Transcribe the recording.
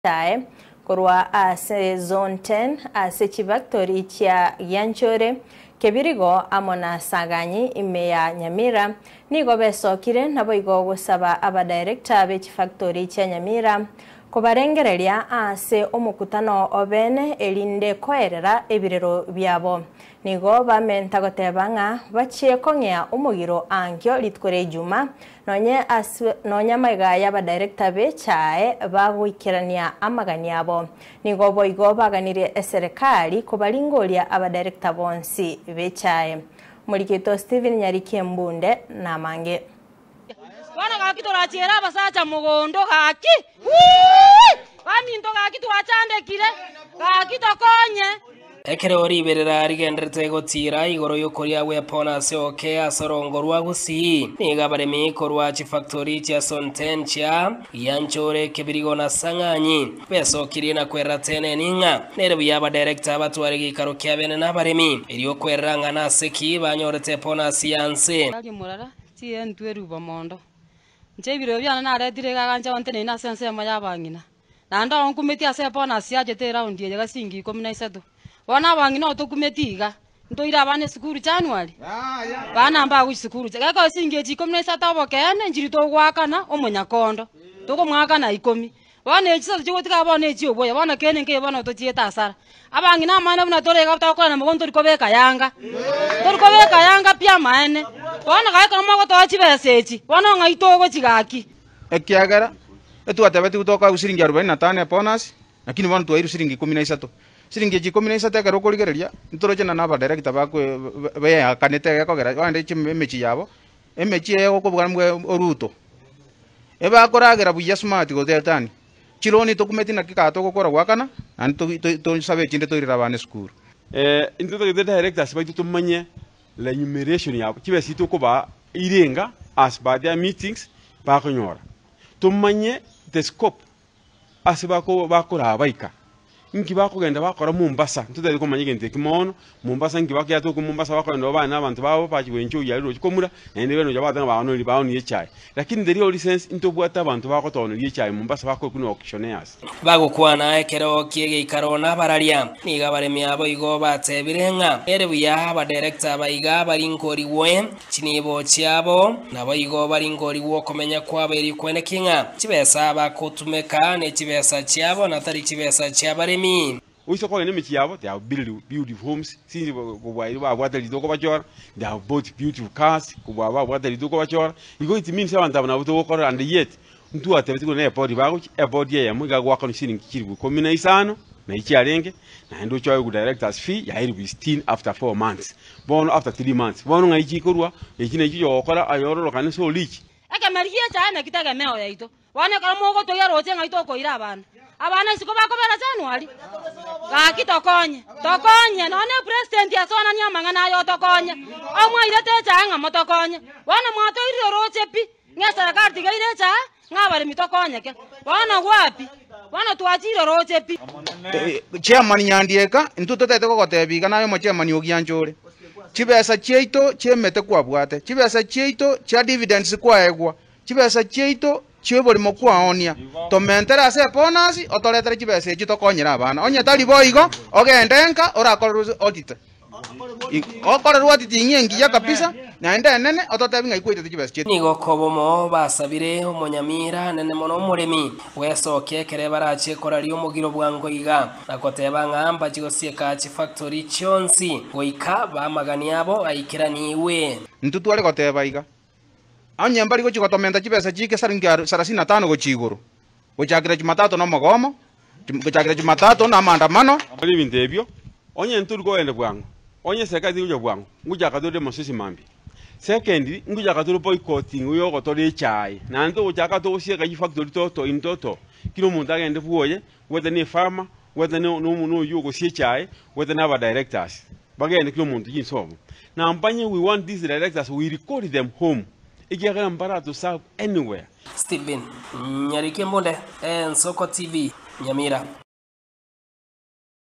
Echae korwa ase Zone 10 ase chibactori chia Gianchore, Kebirigo amo na Saganyi ime ya Nyamira nigo besokire naboigo gosaba abadirector be chifactori chia Nyamira kobarengereria ase omokutano obene erinde koerera ebirero biabo. Nigo bamenta goteba ng'a bachie kong'ea omogiro ankio rituko ria Ijumaa nonye ase nonye amaiga y'abadirector b'echae bagoikerania amagani abo. Nigo boigo baganirie eserekari kobaringoria abadirector bonsi b'echae. Omorikito Stephen Nyariki Embunde namange. Bono gaki torachiere abasacha mogondo gaki, wuuii! Baminto gaki twachandekire, gaki tokonye. Ekero riberera rigenderete gotiira igoro y'okoria gw'epona ase oke ase orongo rwa Gusii, nigo abaremi korwa chifactori chia Sonten chia Gianchore, Kebirigo na Sang'anyi besokirie na kwerera teneni ng'a nere buya abadirector batware geikaro kia bene nabaremi erio kwerera ng'a nase ki banyorete eponasi ya nse. Chi'entwe eruba mondo. Inche ebirero biane naretire iga agancha onteneine ase ensemo y'abang'ina. Naende onkumetie ase ebonus yachete eraundi eye gasingi ikomi na isato. Bono abang'ina otokumetie iga, ntoire abana esukuru January? Bana mbagochia sukuru geko esingi echi ikomi na isato obokeene nchiri togoakana omonyakondo, tokomoakana ikomi. Bono echi chisato chigotiga bono echi oboya, bono kende nkeiyo bono tochiete asara. Abang'ina amaene buna tore iga tokorana mogondo ntori kobeka yanga, ntori kobeka yanga pi amaene. Bono gaki ekero mogotoa chibesa echi, bono ng'ai togochi gaki? Ekiagera etwatebetigwe tokoegwa siringi arubaini na tano ebonus, lakini bono twairwe siringi ikomi na isato. Siringi echi ikomi na isato ekero okorigereria, ntoroche na nabadirector bakwe beakanete egekogera ogende chim emechie yabo, emechie eye egokobua mbwe oruto. Ebakoragera buya smart gotetani, chiloni tokumeti naki kaa togokora goakana, naende to tosabe echinde toirere abana esukuru. Intwe totagete directors baito tomanye remuneration yabo, chibesa chiria tokobaa irenga as per their meetings bakonyora. Tomanye the scope ase bako bakoraa baika, inki bakogenda bakora Mombasa, ntotagete komanya egento eki mono, Mombasa inki bakogenda toka Mombasa bakogenda oo bane na abanto babo bachia goenjoy aria roche komura, naende bene ocha bagoteba ng'a baonori baonie echae. Lakini the real sense ntobwate abanto bagotooneria echae Mombasa bakorokwa ng'a auctioneers. Bagokwana ekero ki'egeikaro nabararia, nigo abaremi abo igo batebire ng'a ere buya abadirector aba iga barinkorigwe Chinibo chiabo naboigo baringorigwe okomenya kwabo erio kweneki ng'a chibesa bagotumeka nechibesa chiabo na tari chibesa chi'abaremi. Oise kogenda emechie yabo, they have built beautiful homes, since kobua erio babwate rituko bachora, they have bought beautiful cars, kobua babwate rituko bachora, igo it means abanto aba nabwo togokorera and yet, ntwatebeti buna ebodi bagochia, ebodi eyemo iga goakanwa chiringi chilifu ikomi na isano, na echiarenge, naende ochoe go directors fee ya elifu sitini after 4 months, bono after 3 months, bono ng'ai chikorwa, echi nachi ogokora aye ororokane so rich. Ekemeri gi'echae naki tegemeo yaito. Bono ekero mogotogia roche ng'ai tokoira abana? Abana isiko bakobera January? Gaki tokonye, tokonye, nonya ne president asoananie amang'ana aya otokonye. Omwairete echae ng'a motokonye. Bono mwatoirire roche pi, ng'a eserekari tiga eire echae, ng'a abaremi tokonyeke. Bono wapi? Bono twachire roche pi. Chairman Nyandieka, intwe totagete gogotebia iga naye omochairman o Gianchore, chibesa chiaito chi'emete kwabwate, chibesa chiaito chia dividends kwaegwa, chibesa chiaito chi'oborimo kwaoonia, tomentere ase ebonus otoretere chibesa echio tokonyere abana. Onye tari boigo, ogende nka orakorerwe audit. Okorerwe audit ing'e engiya kabisa, naende enene, ototebi ng'ai kwaitete chibesa chiaito. Nigo kobomo basabire omonyamira nene mono omoremi bw'esokia ekere barachie koraria omogiro bwango iga, na goteba ng'a mbachie gosieka chifactori chionsi goika bamagani abo aikeraniigwe. Intwe tware goteba iga, Onye mbari gochia gotomenta chibesa chiike saringi sarasini na tano gochia igoro, gochakera Jumatatu nomogomo, gochakera Jumatatu namaandamano. Ore ebinto ebio, onye ntori kogenda bwango, onye eserikari teri gocha bwango, ngochaka tore demonstration mambia. Secondly, ngochaka tore boycotting oyogotora echae, naende togochaka togosieka chifactory toto in toto, kera omonto agende bwoye, gwete na efarmer, gwete na na oywo ogosia echae, gwete na abadirectors, bagende kera omonto chinsobo. Na mbanye we want these directors we recall them home, ekiagera mbarato serve anywhere. Stephen Nyariki Embunde, Ensoko TV, Nyamira.